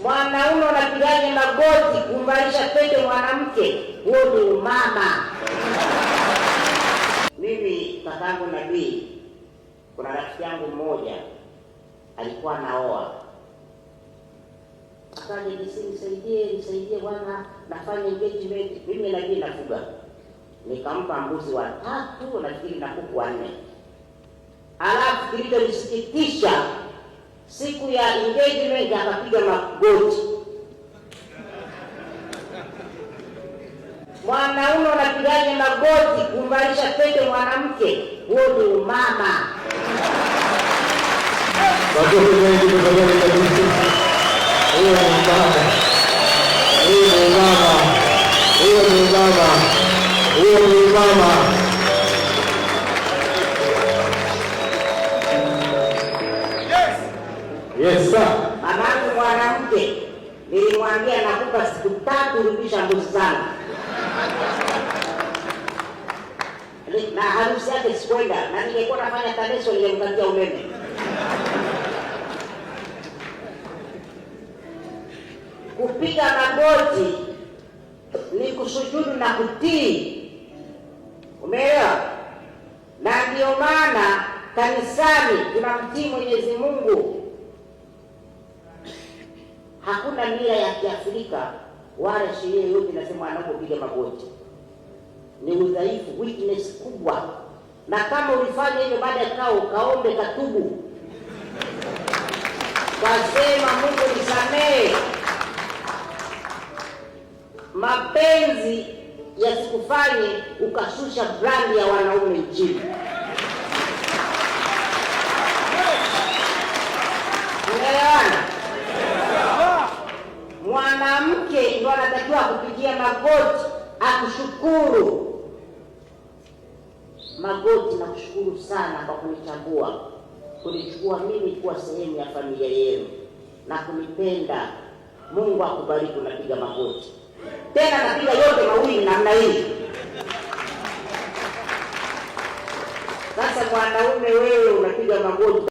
Mwanaume unapigaje magoti kumvalisha pete mwanamke? Huo ni umama. Mimi kakangu Nabii, kuna rafiki yangu mmoja alikuwa anaoa, akaja DC, nisaidie, nisaidie bwana, nafanya engagement. Mimi Nabii nafuga, nikampa mbuzi watatu nafikiri na kuku wanne. Alafu kilichonisikitisha siku ya engagement akapiga magoti. Mwanaume unapigaje magoti kumvalisha pete mwanamke? Huo ni umama. Makofi mengi tafadhali kabisa. Huyo ni umama. Huyo ni umama. Huyo ni umama. Huyo ni umama. Yes, sir. Mamangu mwanamke nilimwambia nakupa siku 3 rudisha mbuzi zangu. Na harusi yake sikwenda, na ningekuwa nafanya TANESCO ningemkatia umeme. Kupiga magoti ni kusujudu na kutii. Umeelewa? Na ndio maana kanisani tunamtii Mwenyezi Mungu. Hakuna mila ya Kiafrika wala sheria yoyote inasema anapopiga magoti. Ni udhaifu, weakness kubwa. Na kama ulifanya hivyo baada ya kikao, kaombe, katubu, kasema Mungu nisamehe. Mapenzi yasikufanye ukashusha brand ya wanaume nchini. Unaelewana? Mwanamke ndo anatakiwa kupigia magoti akushukuru. Magoti na kushukuru sana kwa kunichagua, kunichukua mimi kuwa sehemu ya familia yenu na kunipenda. Mungu akubariki. Unapiga magoti tena, napiga yote mawili namna hii. Sasa mwanaume wewe unapiga magoti